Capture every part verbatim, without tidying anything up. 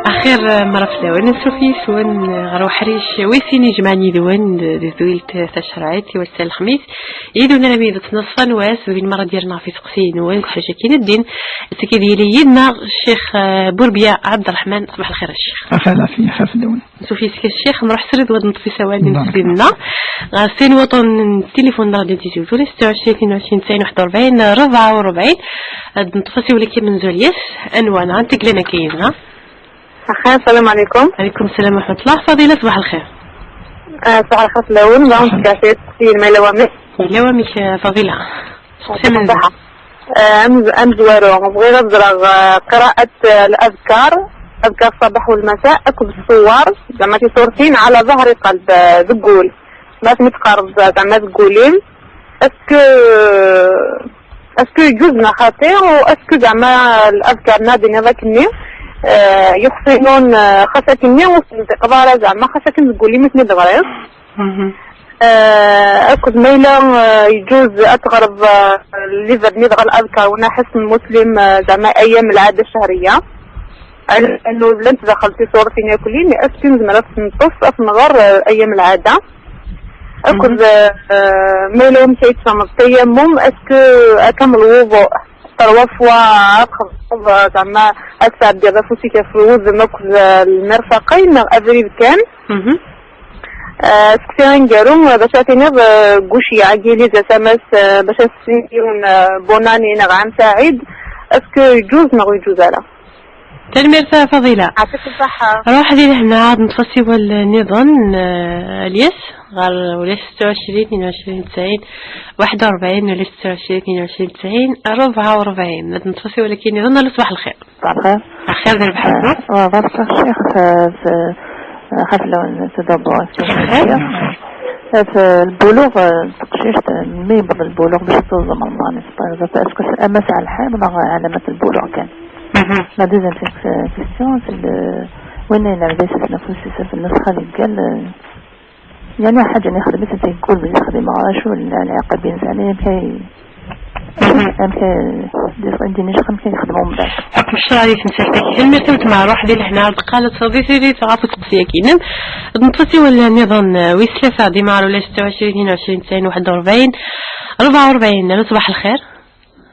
Axir, eh, mara fell-awen, ansuf yis-wen, eh, ɣer uḥric wis sin ijemɛen yid-wen, eh, di tedwilt tacerɛit i wass-a lexmis, yid-wen armi d ttnaṣfa n wass, d win mara d-yerren ɣef iseqsiyen-nwen deg uḥric-agi n ddin. Ass-agi ad yili yid-neɣ Ccix, eh, Burbya Ɛebderreḥman. Ṣbaḥ lxir a Ccix. Axir lɛafiya, axir fell-awen. Ansuf yis-k a Ccix, nruḥ srid wa d-neṭṭef isawalen n tesdidin-nneɣ. Ɣer sin waṭuren n tilifun n Radio Tizi Uzzu, ستة وعشرين اثنين وعشرين تسعين واحد وأربعين أربعة وأربعين. Ad neṭṭef asiwel akka amenzu Lyes, anwa neɣ anta i yellan akka yid-neɣ? Axir, السلام عليكم. عليكم السلام ورحمة الله. Faḍila, ṣbaḥ lxir. Ah, ṣbaḥ lxir fell-awen. Bɣiɣ ad n-sqsiɣ ttqsiyen ma yella wamek. Yella wamek, eh, Faḍila? Ṣṣeḥḥa. Ah, amez-, amezwaru, bɣiɣ ad ẓreɣ, ah, qiraat, ah, الأذكار, أذكار الصباح والمساء, akked ṣṣuwar, zeɛma tiṣurtin, على ظهر قلب, ah, deg wul. Ma ten-id-tqerreḍ, ah, zeɛma deg wul-im, est-ce que, est-ce que yeǧǧuz neɣ xaṭi, u est-ce que zeɛma الأذكار-nni ad d-tiniḍ akkenni, eh, يخصنون, eh, xas akkenni ur ten-id-tqerreḍ ara zeɛma xas akken deg wul-im i ten-id-teɣriḍ? Mhm. Eh, akked ma yella, eh, yeǧǧuz ad teɣreḍ, eh, liver-nni dɣa الأذكار, وأنا حصن مسلم, eh, zeɛma أيام العادة الشهرية. Ɛni llant daxel tiṣuratin yakk-nni, est-ce que nezmer ad ten-neṭṭef, ad ten-nɣer, eh, أيام العادة? Akked, mhm, eh, eh, ma yella wamek ay tfehmeḍ التيمم, est-ce que akka am الوضوء, trois fois ad txedmeḍ, eh, zeɛma ad tesɛeddiḍ afus-ik ɣef wudem akked, eh, lmirfaqayn, neɣ abrid kan? Mhm. Eh, aseqsi aneggaru, eh, bac ad tiniḍ, eh, deg uceyyeɛ-agi, les S M S, eh, bac ad tessin yiwen, eh, bonne année neɣ ɛam saɛid, est-ce que yeǧǧuz neɣ ur yeǧǧuz ara? Tanemmirt a Faḍila. Ɛṭik ṣṣeḥḥa. Ruḥ di lehna, ad neṭṭef asiwel nniḍen, eh, Lyes, ɣer ولا ستة وعشرين اثنين وعشرين تسعين واحد وأربعين, ولا ستة وعشرين اثنين وعشرين تسعين أربعة وأربعين. Ad neṭṭef asiwel akkin nniḍen. Alo, ṣbaḥ lxir. Ṣbaḥ lxir. Axir d rrbeḥ. Eh, wa, ɣer ccix, f-, f-, xef lawan, s-, d-, d-, f-, lbuluɣ, eh, n teqcict, eh, mi yewweḍ lbuluɣ bac ad tuẓum Remḍan, est-ce que ama tesɛa lḥiḍ neɣ ɛlamat lbuluɣ kan? Mhm. La deuxième ques-, question, c'est le, win yellan d asisna ɣef usises n nnusxa leggal, eh, Yeɛni ḥaǧa n yexdem-itt deg wul, mi yexdem ɣer acu n lɛaqab-ines, yeɛni amek ay, mhm, amek ay, d-, d-, d-, amek ay yexdem umdan. Akk ccṛeɛ di temsalt-agi. Tanemmirt a weltma, ruḥ di lehna, ar deqqal ad tseɣ di tiririt ɣef useqsi-agi-inem. Ad neṭṭef asiwel nniḍen, eh, wis tlata, dima ɣer ولا ستة وعشرين اثنين وعشرين تسعين واحد وأربعين أربعة وأربعين. Alo, ṣbaḥ lxir.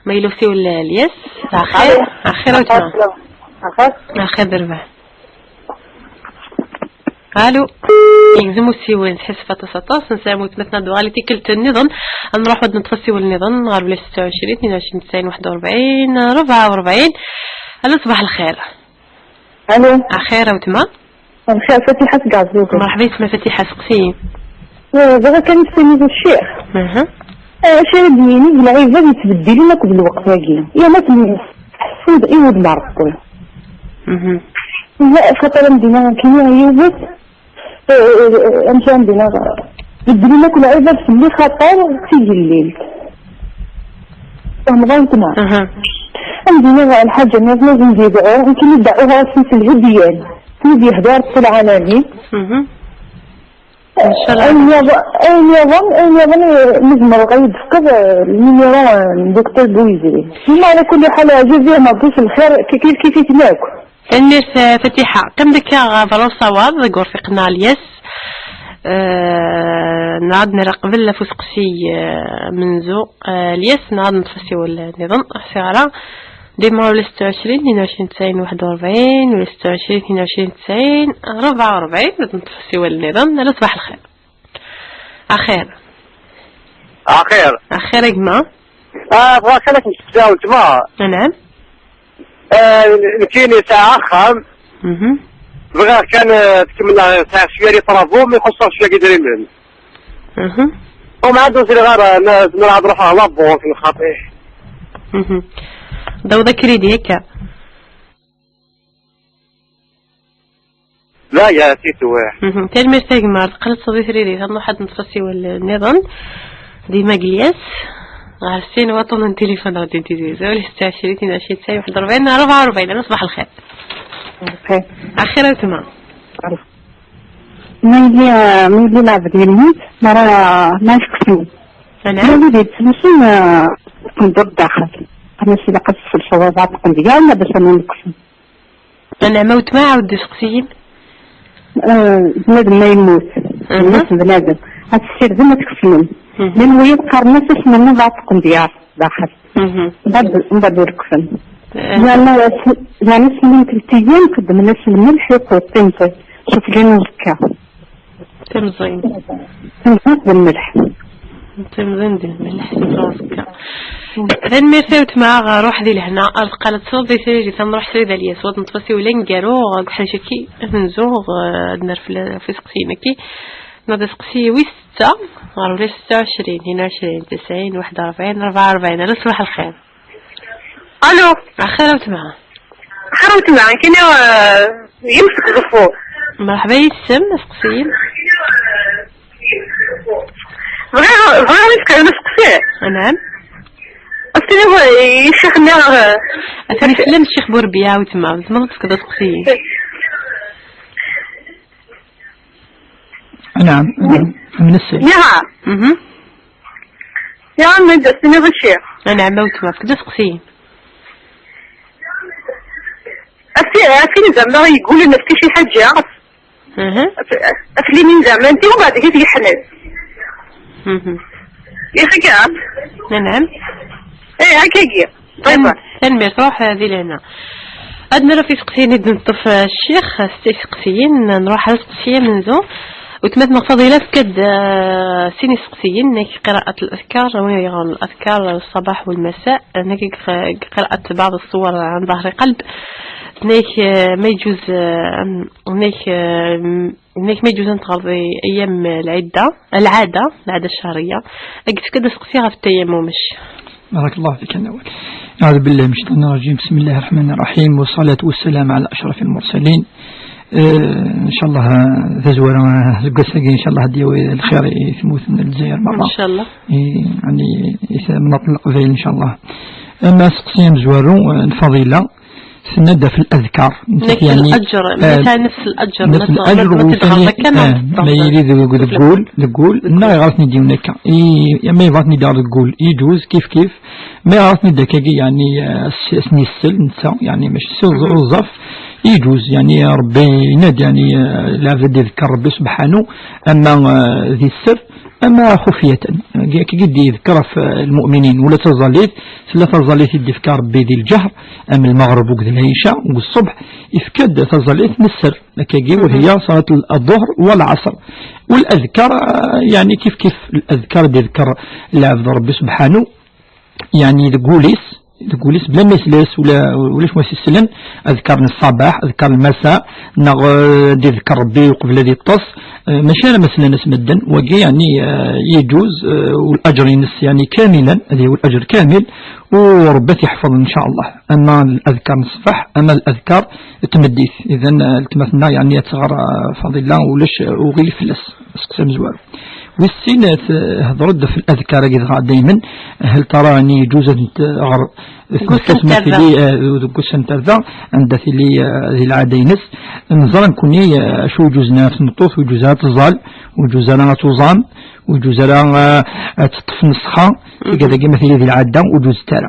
Ma yella usiwel, eh, Lyes? Axir. Alo. Axir a weltma. Axir. Axir d rrbeḥ. Alo. Yegzem usiwel, nḥesb aṭas aṭas, nesɛa weltma-tneɣ ad d-tuɣal i tikkelt nniḍen. Ad nruḥ ad neṭṭef asiwel nniḍen ɣer ولا ستة وعشرين اثنين وعشرين تسعين واحد وأربعين أربعة وأربعين. Alo, ṣbaḥ lxir. Alo. Axir a weltma. Lxir, Fatiḥa seg Ɛeẓẓug. Merḥba yesma Fatiḥa, seqsi-yi. Eh, bɣiɣ kan ad s-tiniḍ i ccix. Aha. Eh, acu ara d-yini deg lɛibad yettbeddilen akked lweqt-agi? Yerna ḥsun-d i wudem n Ṛebbi. Mhm. Illa xaṭer am d-iniɣ akken i yiwet, eh, eh, amek ara m-d-iniɣ, beddlen akk lɛibad fell-i xaṭer d tigellilt. Tfehmeḍ a weltma? Aha. Am d-iniɣ lḥaǧa nniḍen ad m-d-yedɛu, akken i d-dɛuɣ ɣas s lhedyan, mi d-yehda Ṛebbi lɛalamin. Mhm. Inchallah. Ayen yaḍ-, ayen yaḍen, ayen yaḍen, eh, mi zemreɣ ad yi-d-tefkeḍ, eh, lnimiro, eh, n Docteur Bouyzé. Yemma, ɛla kulli ḥal, ɛziz, Ṛebbi s lxir, k-, kif kif-iten akk. Tanemmirt, eh, Fatiḥa. Qqim deg-a ɣer berra usawaḍ, deg urfiq-nneɣ Lyes. Eh, nɛad nra qbel ɣef useqsi, eh, amenzu, eh, Lyes, nɛad neṭṭef asiwel nniḍen, ur ḥṣiɣ ara. Dima ولا ستة وعشرين اثنين وعشرين تسعين واحد وأربعين, ولا ستة وعشرين اثنين وعشرين تسعين أربعة وأربعين, ad neṭṭef asiwel nniḍen. Alo, ṣbaḥ lxir. Axir. Axir. Axir a gma. Ah, bɣiɣ kan ad k-d-sɛiɣ weltma. Anɛam. Ah, nekkini sɛiɣ axxam. Mhm. Bɣiɣ kan, ah, tkemmel, ah, sɛiɣ cwiya n les travaux, mi xuṣṣeɣ cwiya n yidrimen. Mhm. Umɛad ur ẓriɣ ara, zemreɣ ad ruḥeɣ ɣer la banque n xaṭi. Mhm. Tawḍeḍ akridi akka? La, ya, c'est tout, ouais. Mhm. Tanemmirt a gma, teqqel-d di tiririt, ad nruḥ ad neṭṭef asiwel nniḍen. Dima deg Lyes, ɣer sin waṭuren n tilifun ɣer din Tizi Uzzu, ولا ستة وعشرين اثنين وعشرين تسعين واحد وأربعين أربعة وأربعين. Alo, ṣbaḥ lxir. Axir. Axir a weltma. Ma yelli, ma yelli lɛebd yemmut, ma ra, ma yekksem. Anɛam? Ma yelli yettnusun, eh, tendurt daxel. Amas ilaq ad tselseḍ aḍar teqqen deg-a, ma bac ad nekksem. Anɛam a weltma, ɛawed iseqsiyen. Ah, bnadem ma yemmut, mhm, yemmut bnadem, ad tessirdem, ad tkefnem. Mhm. Llan wiyaḍ qqaren-as asmemmed ɛeṭṭqen dyaṛ daxel. Mhm. Mbaɛd, mbaɛd ur kfen. Eh. Yeɛni, yeɛni snat n tiyam xeddmen-as lmelḥ i tṭimẓin, sufella n uzekka. Timẓin. Timẓin d lmelḥ. Timẓin d lmelḥ, sufella n uzekka. Tanemmirt a weltma, ruḥ di lehna, ar teqqaleḍ tṣuḍ di trisiti, ad nruḥ srid Alyas, waḍ neṭṭef asiwel aneggaru, deg uḥric-agi, ad nzu, eh, ad nerfel ɣef iseqsiyen-agi. Nadi aseqsi wis ستة، ɣer ula ستة وعشرين، اثنين وعشرين، تسعين، واحد وأربعين، أربعة وأربعين. ألو، صباح الخير. ألو. أخير وتمعة. أخير وتمعة، كاين، آه، يمسك الزفور. مرحبا، يسم، اسقسيم. بغير، بغير يمسك، يمسك فيه. نعم. أصلي هو الشيخ اللي راه أتري سلم الشيخ بوربيا وتما، تما تقدر تسقسي. نعم، نعم. من السيد. يا. مهم. يا عمي، جاتني غشي. أنا عماوت ما فكدت قسيم. أفي، أفي زعما يقول لنا في شي حاجة. أها. أف-، أفلي من زعما أنت وبعد كيف يحلل. مهم. يا أخي كعب. نعم. إيه، هكا هي. Tanemmirt, ruḥ di lehna. Ad nruḥ ɣef iseqsiyen i d-neṭṭef, eh, ccix, s iseqsiyen, nruḥ ɣer iseqsiyen amenzu. Weltma-tneɣ Faḍila tefka-d, eh, sin iseqsiyen, nek qira'at al-adkar, win yeɣran al-adkar, ṣṣabaḥ wal-masa, nek qira'at baɛḍ ṣṣuwar ɛan ḍahri qalb, nek, eh, ma yeǧuz, eh, nek, eh, Inna-k ma yeǧuz ad neɣreḍ i أيام العدة، العادة، العادة الشهرية. Ad k-tefk ad d-aseqsi ɣef ttayammum. بارك الله فيك يا نوال. أعوذ بالله من الشيطان الرجيم. بسم الله الرحمن الرحيم. والصلاة والسلام على أشرف المرسلين. آه، إن شاء الله، آه، tazwara, آه, deg wass-agi, إن شاء الله, ad yawi lxir i tmurt n Lezzayer merra. إن شاء الله. I, يعني, i tmurt n Leqbayel, إن شاء الله. Ama aseqsi amezwaru, آه, n Faḍila, Tenna-d ɣef الأذكار. نفس يعني، الأجر، آه، مثلًا نفس الأجر، نفس مثلًا الأجر ما تدخل وثاني، ذاك ما آه، تدخل. ما يلي ذو-، ذو-، ذو-، ذو-، ذو-، ما يغلطني ديون هكا. إي، ما يغلطني دار ذو-، يجوز كيف كيف. ما يغلطني داك هكا يعني، آه، س-، سني السل، نسا، يعني ماشي سي وز-، وزاف. يجوز يعني ربي يناد يعني، آه، العبد يذكر ربي سبحانه، أما، آه، ذي السر، أما خفية، كي يذكر في المؤمنين ولا تزاليت، ثلاثة زاليت يدفك ربي ذي الجهر، أم المغرب وكذا العشاء والصبح، يفكد تزاليت نسر، لكاكي وهي صلاة الظهر والعصر. والأذكار، آه، يعني كيف كيف الأذكار دي ذكر العبد ربي سبحانه، يعني يقوليس، يقوليس بلا ما يسلاس ولا، ولا شو ما يسلن، أذكار الصباح، أذكار المساء، نغ دي ذكر ربي وقبل ذي الطس، آه، ماشي أنا مثلًا اسم الدن، وقي يعني، آه، يجوز، آه، والأجر ينس يعني كاملًا، هذا هو الأجر كامل، وربي يحفظ إن شاء الله. أما الأذكار الصباح، أما الأذكار تمديث. إذن، آه، التمثنا يعني تصغر، آه، فضيلة ولش، آه، وغير فلس. سقسام زوار. والسين، آه، هضرد في الأذكار كي دغا دايمًا، هل ترى أني يجوز أن تغر قلت مثلي، آه، قلت أنت ذا، عند ثلي، آه، ذي العادينس، نزرا كوني، آه، شو يجوز ناس نطوف، ويجوز ناس تزال، ويجوز ناس تزام، ويجوز راه، آه، تطف نسخة، كذا كما في هذه العادة، ويجوز ترى.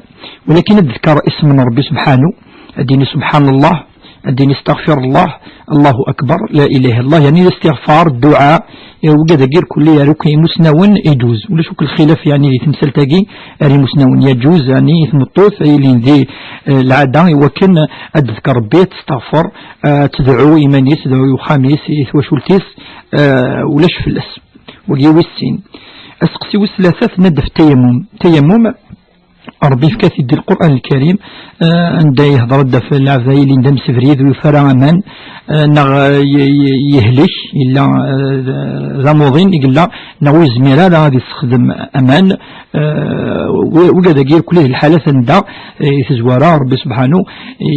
ولكن أتذكر اسم ربي سبحانه، أديني سبحان الله، أديني استغفر الله، الله أكبر، لا إله إلا الله، يعني الاستغفار، الدعاء، إيه، وكذا غير كل يا ركن مسنون يجوز، ولا شك الخلاف يعني اللي تمثل تاقي، يعني مسنون يجوز، يعني اسم الطوف، اللي ذي، آه، العادة، وكن أتذكر ربي، تستغفر، آه، تدعو إيمانيس، تدعو يوخاميس، يثوى شولتيس، آه، ولاش فلس. وقي ويسين. أسقسي ويس ثلاثة ندف تيمم. تيمم ربي فكات يدي القرآن الكريم، آه، عند يهضر الدف العبد اللي ندم سفريد ويفرى أمان، آه، نغ ي-، ي-، يهلك إلا، آه، ذا موضين إلا نغ يزمير هذا غادي يستخدم أمان، آه، و-، وكذا غير كل الحالات عندها، آه، يتزوارا ربي سبحانه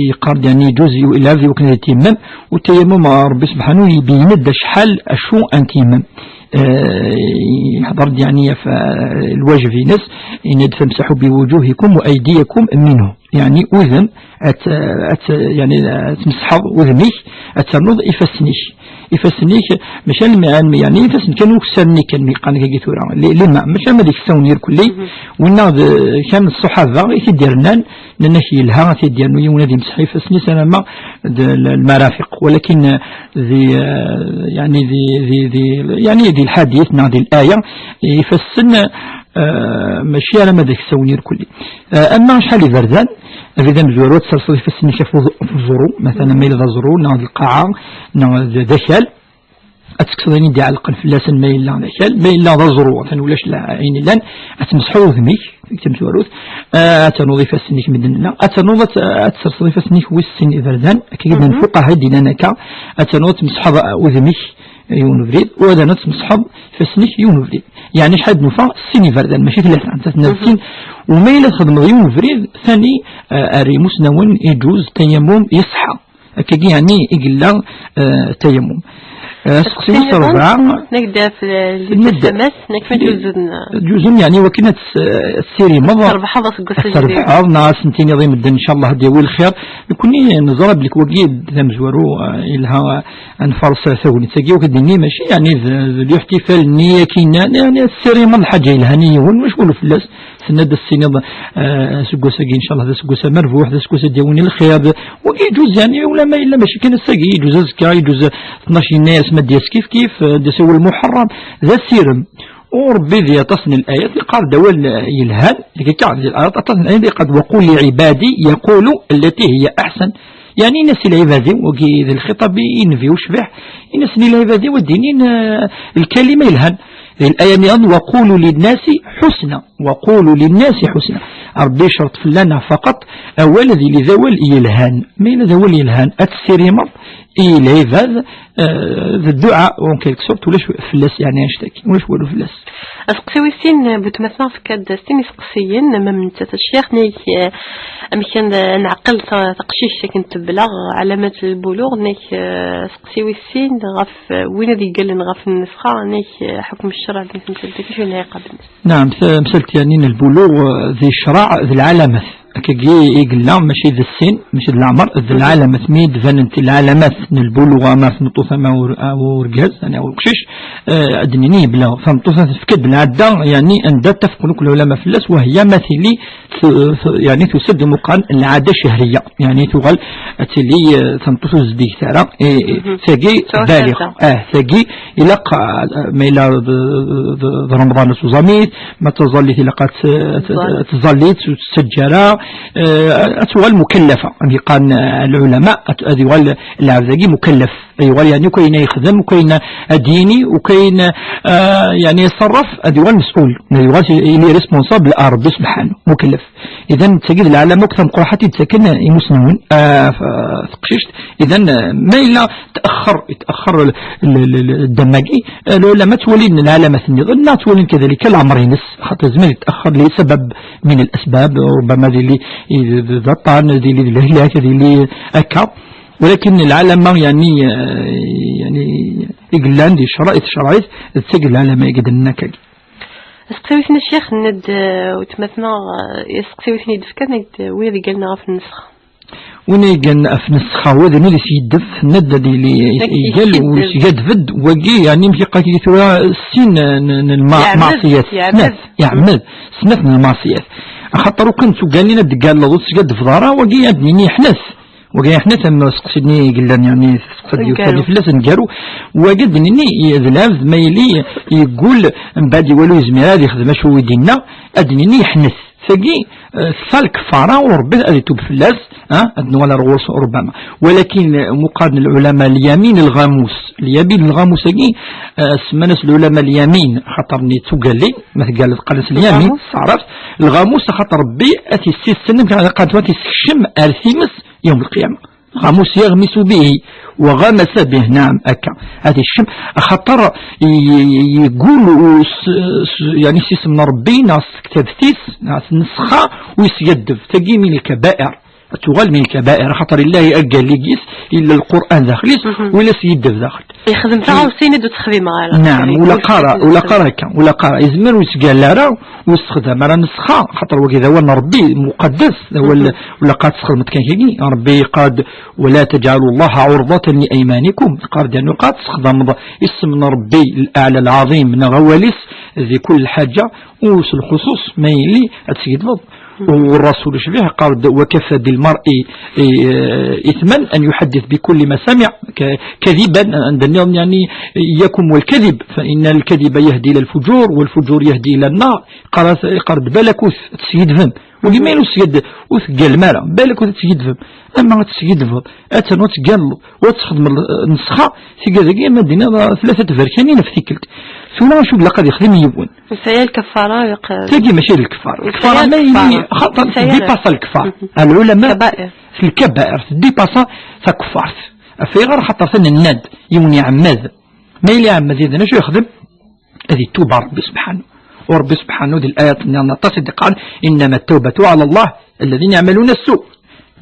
يقرد يعني يجوز ي-، إلا ذي وكنا يتيمم، والتيمم ربي سبحانه يبين دا شحال أشو أن تيمم. آه، يهضر يعني في الواجب ينس، إن فامسحوا بوجوهكم وأيديكم منه. يعني أذن، أت-، أت-، يعني تمسحض أذنيك، أترنض إفسنيك. إفسنيك، مشان الم-، يعني إفسن كانوا كسرني كان ميقان كي ثورة. لي-، لما، مشان ما ديك السونير كلي، وإن هذا كان الصحابة يتديرنان، Nnan-ak yelha ad t-id-yernu yiwen ad imseḥ ifassen-is, alamma d l-, lmarafiq, walakin, eh, di, eh, yani di, di, di, yani di lḥadit neɣ di laya, ifassen, eh, mačči alamma d aksawen irkelli. Eh, ama acḥal iberdan, abrid amezwaru ad tserseḍ ifassen-ik ɣef uẓ-, ɣef uẓru, matalan ma yella d aẓru neɣ d lqaɛa neɣ d, d akal, ad tekkseḍ ayen i d-iɛelqen fell-asen ma yella d akal, ma yella d aẓru, atan ulac la-, ayen illan, ad tmesḥeḍ udem-ik, deg tamezwarut, ah, ad ternuḍ ifassen-ik medden-nna, ad ternuḍ ad, ad tserseḍ ifassen-ik wis sin iberdan, akka i d-nfuqaha i d-yennan akka, ad ternuḍ ad tmesḥeḍ, ah, udem-ik, eh, yiwen ubrid, u ad ternuḍ ad tmesḥeḍ ifassen-ik yiwen ubrid. Yeɛni acḥal d-nufa? Sin iberdan, mačči tlata, nettat tenna d sin, u ma yella txedmeḍ yiwen ubrid, tani, ah, ar imusnawen iǧuz tayamum yeṣḥa. Akkagi, yeɛni, i yella, eh, tayamum. Eh, aseqsi wis rebɛa, nekk d ɣef l-, l-, tama-s, nekk ma ǧuzen. Ǧuzen, yeɛni, wakken ad s-, ad tessirimeḍ, ad terbeḥeḍ aseggas ajdid. Ad terbeḥeḍ, neɣ ad sen-tiniḍ i medden, ncallah, ad yawi lxir. Nekkni neẓra belli wagi d amezwaru, eh, yelha, eh, ad nfaṛes tagnit-agi, wagi d-nni mačči, yeɛni, d, d lihtifal-nni akkin, yeɛni, ad tessirimeḍ lḥaǧa yelhan i yiwen, mačči ulac fell-as. Tenna-d ad s-tiniḍ, eh, aseggas-agi, ncallah, d aseggas amerbuḥ, d aseggas ad d-yawin lxir, d, wagi iǧuz, yeɛni, ula ma yella mačči kan ass-agi, iǧuz azekka, iǧuz tnac yennayer asmi ad d-yas kif kif, eh, ad d-yas awal Muḥerram, d asirem. U Ṛebbi di aṭas n layat iqqar-d awal, eh, yelhan, deg akka, di layat aṭas n layat iqqar-d: "Wa qul li ibadi yaqulu allati hiya ahsan." Yeɛni, ini-as i lɛibad-iw, wagi d lxiṭab i Nnbi ucbiḥ, ini-asen i lɛibad-iw ad d-inin, eh, lkalima yelhan. Di laya nniḍen: "Wa qulu linnasi ḥusna." "Wa qulu linnasi ḥusna." Ṛebbi icerṭ fell-aneɣ faqat awal ad yili d awal yelhan. Ma yella d awal yelhan, ad tessirimeḍ i lɛibad, eh, d dduɛa, en quelque sorte, ulac fell-as, yeɛni, annect-agi, ulac walu fell-as. Aseqsi wis sin, butmatna tefka-d sin iseqsiyen, am nettat ccix, nek, eh, amek kan, eh, neɛqel ta-, taqcict akken tebleɣ, ɛalamat lbuluɣ, nek, eh, aseqsi wis sin, ɣef, eh, win ad igallen ɣef nnesxa, nek, eh, ḥukm ccreɛ di temsalt-agi, acu yelha iqabel? Naam, ta-, tamsalt, yeɛni, n lbuluɣ, eh, di ccreɛ d lɛalamat. Akkagi i yella, mačči d ssin, mačči d leɛmer, d lɛalamat. Mi d-banent lɛalamat n lbuluɣ, ama tmeṭṭut, ama ur-, ama urgaz, yeɛni, ama uqcic, eh, ad d-nini yebleɣ. Tameṭṭut-a tefka-d lɛadda, yeɛni, anda ttafqen akk lɛulama fell-as, wahya ma tili t-, t-, yeɛni, tusa-d d amuqqan n lɛada cehriya, yeɛni, tuɣal ad tili, eh, tameṭṭut ur zeddiget ara, eh, eh, tagi baliɣ. Ah, tagi ilaq, eh, ma yella d, d, d, d Remḍan ad tuẓam-it, ma d taẓallit ilaq ad t-, t-, tẓallit ur tettaǧǧa ara, eh, ad tuɣal mukallafa. Am yeqqaren, eh, lɛulama, ad, ad yuɣal lɛebd-agi mukallaf. Ad yuɣal, yeɛni, akk ayen ay yexdem, akk ayen ad d-yini, akk ayen, eh, yeɛni, yeṣṣerref, ad yuɣal mes'ul. Ad yuɣal yili responsable ar Ṛebbi subḥanu, mukallaf. Idan, d tagi d lɛalama akk tamqurḥat i d-ttaken imusnawen, ah, f-, teqcict. Idan, ah, ma yella tأxxer, tأxxer l-, l-, l-, l-, ddam-agi, ah, lɛulama ttwalin lɛalamat nniḍen, neɣ ttwalin kadalika leɛmer-ines, xaṭer yezmer yetأxxer li sabab min al-asbab, rubbama ad yili i d, d, d aṭṭan, ad yili d lehlak, ad yili akka. Walakin lɛalama, yeɛni, ah, yeɛni, i yellan di ccreɛ, i tcerɛit, d tagi d lɛalama i yedden akkagi. Aseqsi wis sin a ccix, nna-d, eh, weltma-tneɣ, eh, aseqsi wis sin i d-tefka, nna-d, eh, wid igallen ɣef nnesxa. Win ay igallen ɣef nnesxa, wa d win i s-yeddef, nna-d ad yili igal u yesgadef-d, wagi, yeɛni, amek iqqar-ak tura, sin n, n, n lma-, yeɛmed, maṣiyat. Yeɛmed. Snat, yeɛmed, snat n lmaṣiyat. Axaṭer ukan tugalin ad d-tgalleḍ ur tesgadfeḍ ara, wagi ad d-nini yeḥnet. Wagi yeḥnet am useqsi-nni i yellan, yeɛni, teseqsa-d yiwet fell-as, ngeru. Wagi ad d-nini, i-, d lɛebd ma yili yeggul, mbeɛd iwalu yezmir ad yexdem acu i d-yenna, ad d-nini yeḥnet. Tagi, eh, teffa lkeffara u Ṛebbi ad itub fell-as, ah, ad nwali ar ɣur-s rubbama. Walakin, eh, muqad n lɛulama lyamin lɣamus. Lyamin lɣamus-agi, eh, semman-as lɛulama lyamin, xaṭer-nni d tugalin, ma teggalleḍ qqaren-as lyamin, lɣamus. Taɛrabt, lɣamus, axaṭer Ṛebbi ad t-ississen, amek ara qqaren, ad t-issekcem ar times yawm lqiyama. Ɣamus yaɣmisu bihi, wa ɣamasa bih, naɛam, akka. Ad iccem, axaṭer i-, i-, yeggul u s-, s-, yeɛni s yisem n Ṛebbi, neɣ s tektabt-is, neɣ s nnesxa, u yesgaddef. Tagi min lkabair. Ad tuɣal min lkabair, axaṭer illa aggallig-is, illa Lqur'an daxel-is, u illa sgaddef daxel. Yexdem taɣawsa-inu d ur tt-xdimeɣ ara. Naɛam, ula qqar, ula qqar akka, ula qqar. Yezmer ur yettgalla ara, ur yessexdam ara nnesxa, xaṭer wagi d awal n Ṛebbi, muqaddas, d awal, ula qqar tesxedmeḍ kan kagi, Ṛebbi yeqqar-d: "ولا تجعلوا الله عرضة لأيمانكم". Yeqqar-d, yeɛni, ur qqar tesxedmeḍ isem n Ṛebbi, Al-Aɛla Al-Ɛaḍim, neɣ awal-is di kul lḥaǧa, u s lxuṣuṣ ma yili ad tesgedfeḍ. والرسول شبيه قال: وكفى بالمرء، إيه، إثما أن يحدث بكل ما سمع ك-، كذبا، عند النظام، يعني: إياكم والكذب، فإن الكذب يهدي إلى الفجور، والفجور يهدي إلى النار. قال، قال: بالك وث-، تسيد فم. ولما ينو تسيد وثقال مارا، بالك وث-، تسيد فم. أما تسيد فم، أتنو تقال وتخدم النسخة، تيقال ذاك ما دينا ثلاثة بركانين في ثيكلت. ثم شو بلا قد يخدم يبون. وسعي الكفارة يق- تاقي ماشي الكفارة. وسعي الكفارة ما الكفارة. يلي خاطر وسعي ديباسا الكفار. مهم. العلماء كبائر. في الكبائر ديباسا فكفارت. في غير خاطر ثاني الناد يوني عماد. ما يلي عماد إذا شو يخدم؟ هذه توبة ربي سبحانه. وربي سبحانه ذي الآيات اللي نعطى صدق قال: إنما التوبة على الله الذين يعملون السوء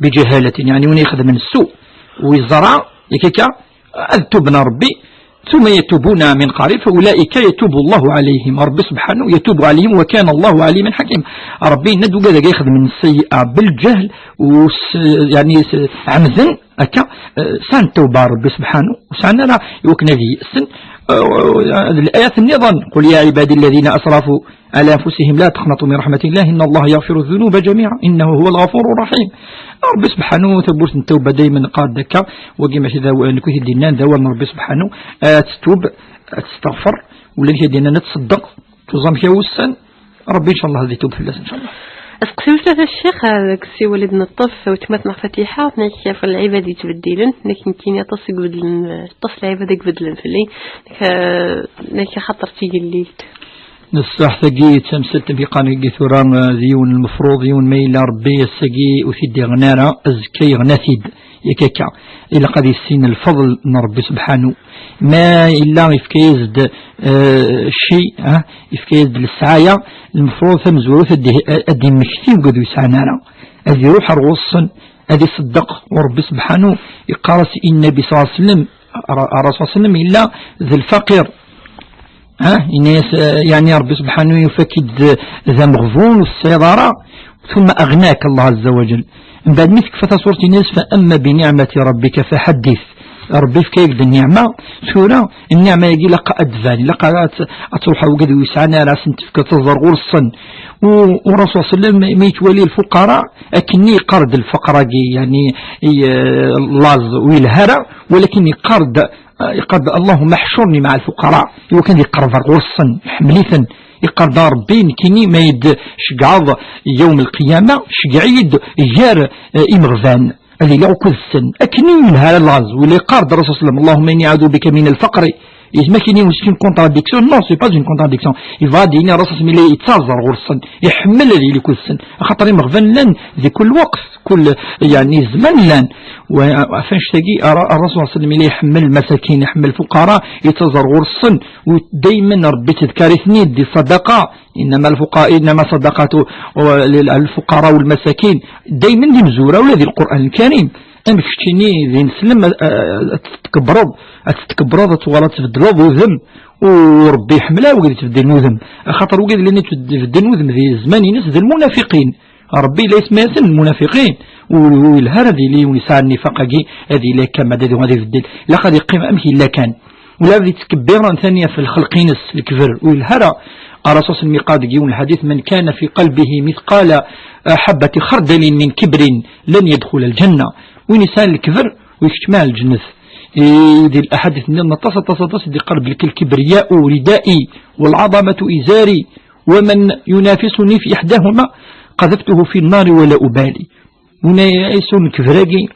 بجهالة، يعني وين يخدم السوء ويزرع يكيكا، أذ توبنا ربي ثم يتوبون من قريب فأولئك يتوب الله عليهم. ربي سبحانه يتوب عليهم وكان الله عليما حكيما. ربي ندو كذا يخدم السيئة بالجهل وس-، يعني س-، عمدا هكا، آه، سان التوبة ربي سبحانه وسان راه يوكنا ذي السن. آه، هذه الآيات النظام: قل يا عبادي الذين أسرفوا على أنفسهم لا تقنطوا من رحمة الله إن الله يغفر الذنوب جميعا إنه هو الغفور الرحيم. ربي سبحانه ثبوت التوبة دايما قال دكا، وكما شي ذا نكوثي دينا ذا ربي سبحانه، آه، تتوب، آه، تستغفر، ولا نكي دينا نتصدق، تزام كي وسن، ربي إن شاء الله هذه يتوب في الناس إن شاء الله. اسقسيو ثلاثة الشيخ، هذاك السي وليد نطف وتمات مع فتيحة، ناك في العباد يتبدلن، ناك يمكن يتصل يقبدلن، تصل العباد يقبدلن في الليل، ناك، ناك خاطر تيجي الليل. نصح ثقي تمسلت في قانون ثورة، آه، ديون المفروض، ديون ما إلا ربي السقي وثيدي غنارة، الزكي غناثيد. يكاكا. إلا قد يسين الفضل من ربي سبحانه. ما إلا يفكيزد، آه، شيء، ها؟ يفكيزد للسعاية، المفروض ثم زوروث أدي، أدي مكتي وقد يسعى نارا. أدي روح الغصن، أدي صدق وربي سبحانه يقارس إن النبي صلى الله عليه وسلم، الرسول صلى الله عليه وسلم إلا ذي الفقير. ها؟ إناس، آه، يعني ربي سبحانه يفكد ذا مغفون والسيطرة، ثم أغناك الله عز وجل. من بعد ما تكفى سورة الناس: "فأما بنعمة ربك فحدث". ربي فكاك النعمة، سورة النعمة يجي لقى أدفان، لقى أت-، أتروح وقد ويسعنا راس تفكى تزر غرصا. و-، والرسول صلى الله عليه وسلم ما يتوالي الفقراء، أكني قرد الفقراء، يعني، ي-، لاز ويلهرة، ولكن يقرد آه، يقرب: "اللهم احشرني مع الفقراء". إوا كان يقرب غرصن، يحمليثن، يقرب: "ربي نكيني ما يد شقعض يوم القيامة، شقعيد يار، آه، إمغفان". هذه لا أكد السن. أكني من هذا الغاز، ولا يقرب الرسول صلى الله عليه وسلم: "اللهم إني أعوذ بك من الفقر". إذا ما كاين une contradiction، non, c'est pas une contradiction. يبغى ديني الرسول صلى الله عليه وسلم يتزر غرصن، يحمل هذه لكل سن. خاطر إمغفان لن ذي كل وقت. كل، يعني، زمان لان. وعفان شتاقي، أرى الرسول صلى الله عليه وسلم إليه يحمل المساكين، يحمل الفقراء، يتزر غرصن، ودايما ربي تذكر اثنين دي صدقة، إنما الفقراء، إنما صدقة للفقراء والمساكين، دايما دي مزورة ولا دي القرآن الكريم. أم كشتيني دي نسلم، آه، تتكبرض، تتكبرض، ولا تبدلض وذم، وربي يحملها وقد تبدل نوذم. خاطر وقد لأن تبدل نوذم ذي الزمان ينس ذي المنافقين. ربي لا يسمى ياسن المنافقين. ويلها هذه اللي يسعى النفاق كي هذه لا كما هذه غادي يبدل، لا غادي يقيم أمشي إلا كان. ولا غادي تكبر ثانية في الخلق ينس الكبر. ويلها راه الرسول صلى الله عليه وسلم قال يوم الحديث: "من كان في قلبه مثقال حبة خردل من كبر لن يدخل الجنة". وين يسال الكبر ويكتمع الجنة. إيه، دي الأحاديث من النطاسة، تصدس دي قلب لك: "الكبرياء ردائي والعظمة إزاري". ومن ينافسني في إحداهما قذفته في النار ولا أبالي. هنا يسون كفراقي،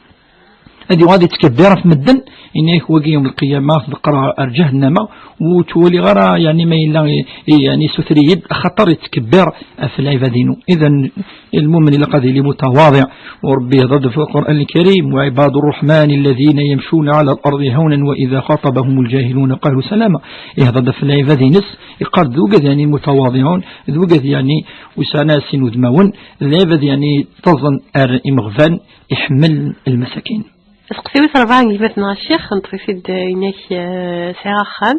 هذه غادي تكبر في مدن، إن يكواقي يوم القيامة في بقرة جهنم، وتولي غير، يعني، ما إلا، يعني، ستريد خطر يتكبر في العبادين. إذن المؤمن إلا قد يلي متواضع، وربي يهضر في القرآن الكريم: "وعباد الرحمن الذين يمشون على الأرض هونا وإذا خاطبهم الجاهلون قالوا سلاما". يهضر في العبادين، يقال ذوقد، يعني، متواضعون، ذوقد، يعني، وسانا سين وذماون، العباد، يعني، تظن أر إمغفان يحمل المساكين. Seqsiwit rebɛa n gma-tneɣ ccix, neṭṭef-it-id, eh, inak, eh, sɛiɣ axxam.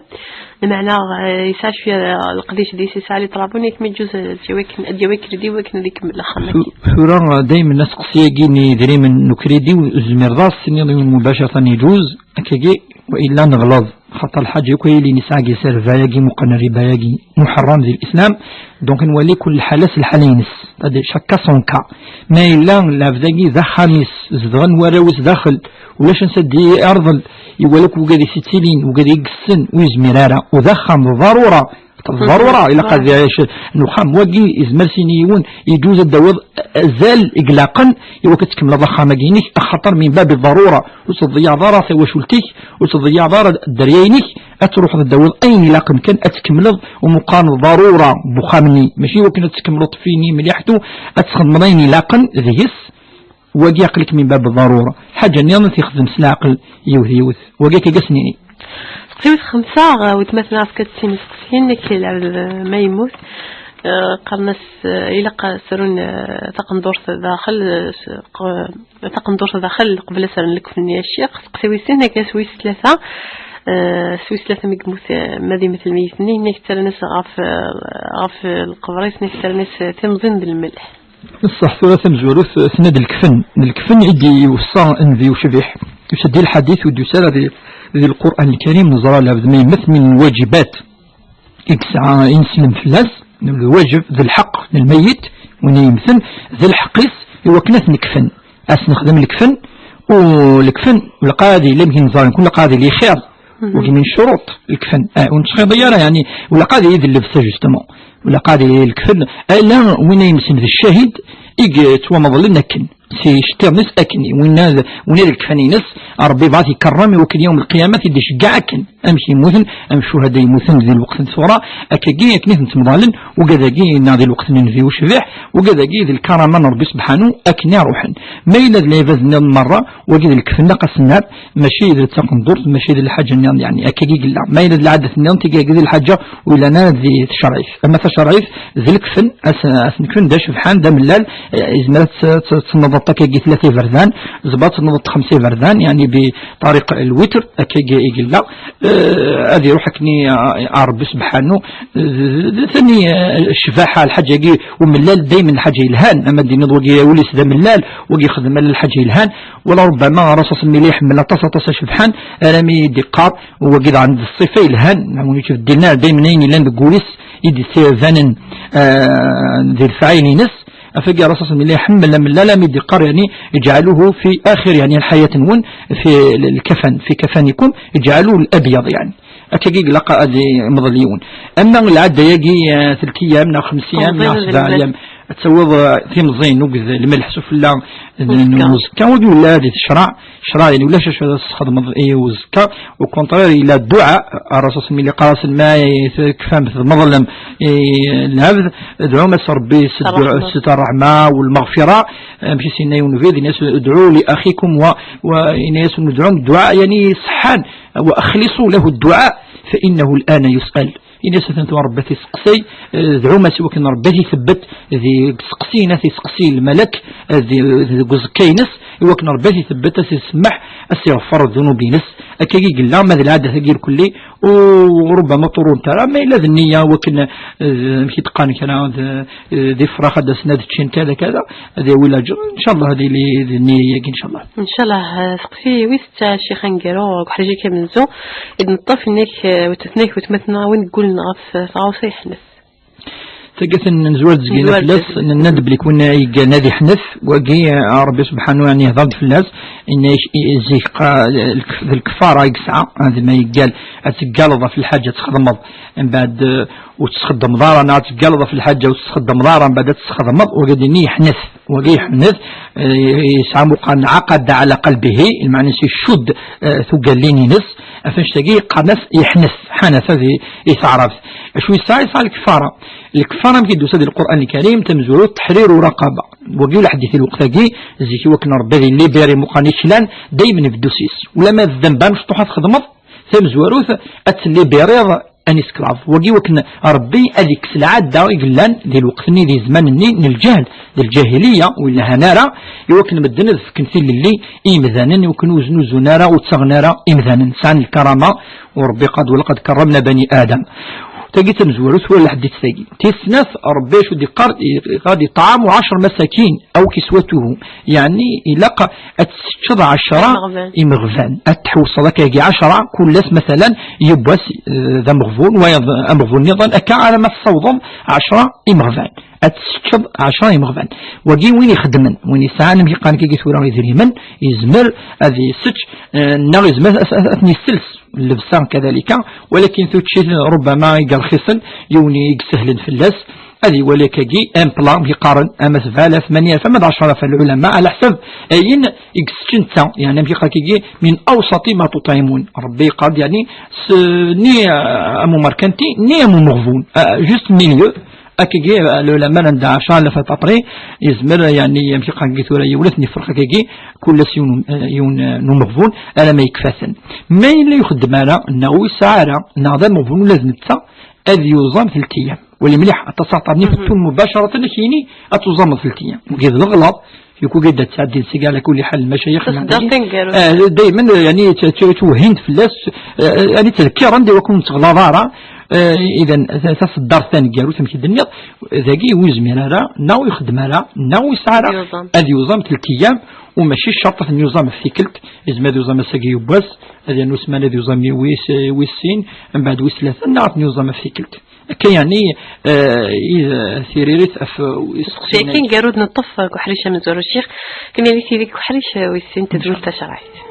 Lameɛna, eh, yesɛa cwiya, eh, leqdic di-s, yesɛa les travaux, yak ma yeǧǧuz, eh, ad yawi akken, ad yawi akridi wakken ad ikemmel axxam-agi. Tura, eh, daymen aseqsi-agi n yidrimen n ukridi, ur tezmireḍ ad as-tiniḍ i win mubaciratan yeǧuz, akkagi, wa illa neɣleḍ. Xaṭer lḥaǧa akk ay yellan yesɛa deg-s rrba-agi, meqqen rriba-agi, muḥerram di l'islam. Donc nwali kul lḥala s lḥala-ines, c'est-à-dire chacun son cas. Ma yella lɛebd-agi d axxam-is, zedɣen warraw-is daxel, ulac ansa d-irḍel, iwala akk wigad i s-ittilin, wigad i yessen, ur yezmir ara, u d axxam d ḍarura, d ḍarura, ilaq ad iɛic n uxxam. Wagi izmer sin yiwen, iǧuz ad d-tawiḍ azal i ilaqen, iwakken ad tkemmleḍ axxam-agi-inek, axaṭer min babi ḍarura, ur tettḍeyyaɛeḍ ara tawacult-ik, ur tettḍeyyaɛeḍ ara dderya-inek, ad truḥeḍ ad d-tawiḍ ayen ilaqen kan ad tkemmleḍ, u meqqar d ḍarura n uxxam-nni, mačči iwakken ad tkemmleḍ fini mliḥ tu, ad txedmeḍ ayen ilaqen deg-s, wagi aql-ik min bab ḍarura. Lḥaǧa nniḍen ad t-ixdem s leɛqel yiwet yiwet. Wagi akka i as-nini. Teqsiwt xemsa, eh, wetmaten ɛefka d sin iseqsiyen, nekk lɛebd, eh, ma yemmut, eh, qqaren-as, eh, ilaq ad srun, eh, taqendurt daxel, eh, s-, q-, taqendurt daxel qbel ad srun lekfen-nni a ccix. Teqsiwt sin, akka s wis tlata, eh, s wis tlata mi yemmut, eh, ma d imet lmeyyet-nni, inna-k ttarran-as ɣef, eh, ɣef lqebr-is, inna-k ttarran-as timẓin d lmelḥ. Ṣṣeḥ, tura tamezwarut, tenna-d lekfen. D lekfen i d-iweṣṣa Nnbi ucbiḥ. Yusa-d di lḥadit, ur d-yusa ara di, di Lqur'an Lkarim. Neẓra lɛebd ma yemmet min lwaǧibat i yesɛa ineslem fell-as, lwaǧeb d lḥeqq n lmeyyet, win i yemmten, d lḥeqq-is i wakken ad t-nekfen. Ad s-nexdem lekfen, u lekfen, lqad yella amek i neẓra, kul lqad yella xir. Mhm. Wagi min ccuruṭ, lekfen. Ah, ur nettxiḍi ara, yeɛni, ula qad yili d llebsa, justement. Ula qad yili lekfen, ala win ay yemsen d ccahid i yettwameḍlen akken. Si iceṭṭiḍen-is akken, winna d, winna d lekfan-ines, Ṛebbi bɣa-t ikerrem i wakken yawm lqiyama ad t-id-iceggeɛ akken. Amek yemmuten, am ccuhada yemmuten di lweqt n tura, akkagi akken i ten-ttmeḍalen, ugad-agi neɣ di lweqt n Nnbi ucbiḥ, ugad-agi d lkarama n Ṛebbi subḥanu akken i ruḥen. Ma yella d lɛibad nniḍen merra, wagi d lekfen, ilaq ad s-nerr, mačči d taqendurt, mačči d lḥaǧa nniḍen, yeɛni, akkagi i yella. Ma yella d lɛadat nniḍen, tigagi d lḥaǧa ur yellan ara di tcerɛit. Ama tacerɛit, d lekfen, as-, asen-, nekfen d acebḥan, d amellal, eh, izmer ad t-, t-, tenneḍ akkagi tlata iberdan, zba tenneḍ xemsa iberdan, yeɛni bi ṭariq lwitr, akkagi i yella. Eh, ad iruḥ akken i, a Ṛebbi subḥanu, d, d, d, tani, eh, ccbaḥa, lḥaǧa-agi umellal, daymen lḥaǧa yelhan, ama d-tiniḍ wagi ul-is d amellal, wagi yexdem ala lḥaǧa yelhan, wala rubbama Ṛasul mi la iḥemmel aṭas, aṭas acebḥan, arami d-iqqar, wagi daɣen d ṣṣifa yelhan, neɣ win yettbeddil, neɣ daymen ayen yellan deg wul-is i d-yettbanen, eh, di lefɛayel-ines, afagi Ṛasul mi la iḥemmel amellal, arami d-iqqar, yeɛni, اجعلوه في آخر، yeɛni, الحياة-nwen, في الكفن، في كفنكم، اجعلوه الأبيض، yeɛni. Akkagi ilaq ad imḍel yiwen. Ama lɛadda-agi, eh, tlata ayyam neɣ xemsa ayyam neɣ sebɛa ayyam, ad tawiḍ, eh, timẓin akked lmelḥ sufella n uzekka. N uzekka, wagi ula di tecraɛ, craɛ, yeɛni ulac acu ara tesxedmeḍ i uzekka. Au contraire, yella dduɛa, Ṛṛasul mi la yeqqar-asen ma tekfam tmeḍlem i lɛebd, dɛum-as Ṛebbi s ṛṛeḥma, s ṛṛeḥma u lmeɣfira, amek i s-yenna yiwen ubrid, yenna-as: ادعوا لأخيكم و، و، yenna-as: dɛum dduɛa, yeɛni, ṣeḥḥan, وأخلصوا له الدعاء فإنه الآن يسأل. Ini-as atan tura Ṛebbi ad t-iseqsi, eh, dɛum-as i wakken Ṛebbi ad t-itebbet di iseqsiyen, ad t-iseqsi lmalak, eh, di, deg uẓekka-ines, i wakken Ṛebbi ad t-itebbet, ad t-isemmeḥ, ad s-iɣfer ddunub-ines. Akkagi i yella, ma d lɛadat-agi irkelli, u rubbama ṭurun tara, ma yella d nniya wakken, eh, amek i d-qqaren kra, d, eh, d ifrax ad d-asen ad ččen kada kada, ad yawi laǧer, ncallah ad yili d nniya-agi, ncallah. Ncallah, eh, seqsi wis tta, Ccix aneggaru, deg uḥric-agi amenzu, i d-neṭṭef inna-k, eh, wetmaten-ik, wetmaten-nneɣ, win yeggulen ɣef, eh, tɣawsa yeḥnet. Tagi ad nezwar-d zgina fell-as, nenna-d belli kul win yeggan ad iḥnet, wagi, eh, Ṛebbi subḥanu yeɛni yehder-d fell-as, inna-k, i, zik, qa-, lk-, d lkefara i yesɛa, ad ma yeggal, ad teggaleḍ ɣef lḥaǧa ad txedmeḍ, mbeɛd, eh, ur tesxeddmeḍ ara, neɣ ad teggaleḍ ɣef lḥaǧa ur tesxeddmeḍ ara, mbeɛd ad tesxedmeḍ, wagi ad yini yeḥnet. Wagi yeḥnet, eh, yesɛa muqan ɛaqada ɛala qalbihi, lmeɛna-s icudd, eh, tugallin-ines, ɣef annect-agi qqaren-as yeḥnet, ḥanat di, i taɛrabt. Acu yesɛa? Yesɛa lkefara. Lkefara amek i d-tusa di Lqur'an Lkarim, tamezwarut, teḥriru raqaba. Wagi ur ḥdit i lweqt-agi, zik i wakken Ṛebbi ad yellibiri muqan iklan, daymen beddu s-is. Ulamma d ddemb amecṭuḥ ad txedmeḍ, tamezwarut, ad tellibiriḍ un esclave. Wagi wakken Ṛebbi ad ikkes lɛadda i yellan di lweqt-nni, di zzman-nni n lǧehl, d lǧahiliya, ur yelhan ara, i wakken medden ad fken tilelli i yimdanen, i wakken ur znuzun ara, ur ttaɣen ara imdanen. Sɛan lkarama, u Ṛebbi qad, ولقد كرمنا بني آدم. Tagi d tamezwarut, tura lḥedit tagi. Tis snat, Ṛebbi acu d-iqqar? Iɣad iṭɛam ɛecṛa masakin, aw kiswatuhum. Yeɛni, ilaq ad tesseččeḍ ɛecṛa Imeɣban. Imeɣban. Ad tḥewṣeḍ akkagi ɛecṛa, kul ass, masalan, yiwwas, eh, d ameɣbun, wayeḍ ameɣbun nniḍen, akka ara ma tessawḍeḍ ɛecṛa imeɣban. Ad tesseččeḍ ɛecṛa imeɣban. Wagi win ixeddmen, win yesɛan, amek i qqaren akkagi tura, idrimen, yezmer ad yessečč, eh, neɣ yezmer ad, ad, ad ten-yessels. Llebsa kadalika, walakin tuččit rubbama i yerxisen, yiwen i yesehlen fell-as, ad iwali akkagi, un plat, amek i qqaren, ama sebɛa alaf, tmanya alaf, ama d ɛecṛa alaf, lɛulama, ɛla ḥsab ayen i yessečč netta, yeɛni amek i qqaren akkagi, min awṣati ma tuṭɛimun. Ṛebbi yeqqar-d, yeɛni, s-, ni, euh, am umerkanti, ni am umeɣbun, euh, juste milieu, akkagi, euh, lɛulama anda ɛecṛa alaf à peu près, yezmer, yeɛni, amek i qqaren akkagi tura, yiwen ad ten-yefreq akkagi, kul ass yiwen, eh, yiwen, eh, n umeɣbun, alamma yekfa-ten. Ma yella ur ixeddem ara, neɣ ur yesɛi ara, neɣ d ameɣbun ula d netta, ad yuẓam telt ayyam. Wali mliḥ, aṭas aɣ-ṭṭaren ifettun mubacaratan, ad k-yini ad tuẓameḍ telt ayyam. Wagi d leɣlaḍ, yuku gad ad tɛeddin seg ɛla kulli ḥal lmacayex. Taseddart taneggarut. Eh, daymen, eh, yani, t-, t-, twehhin-d fell-as, eh, yani, ttdekkiren di wakken ur nettɣlaḍ ara, eh, idan, ta-, taseddart taneggarut, amek i d-nniɣ, dagi ur yezmir ara, neɣ ur ixeddem ara, neɣ ur yesɛi ara, Ad yuẓam. Ad yuẓam telt ayyam, u mačči ccerṭ ad ten-yuẓam ɣef tikkelt, yezmer ad yuẓam ass-agi yiwwas, ad yernu ssmana ad yuẓam wis, wis sin, mbeɛd wis tlata, neɣ ad ten-yuẓam ɣef tikkelt. Akka yeɛni, eh, i, eh, tiririt ɣef, eh, iseqsiyen-agi. Akken gar ur d-neṭṭef, eh, deg uḥric amezwaru, ccix, kemmini tili deg uḥric, eh, wis sin, tedwilt tacerɛit.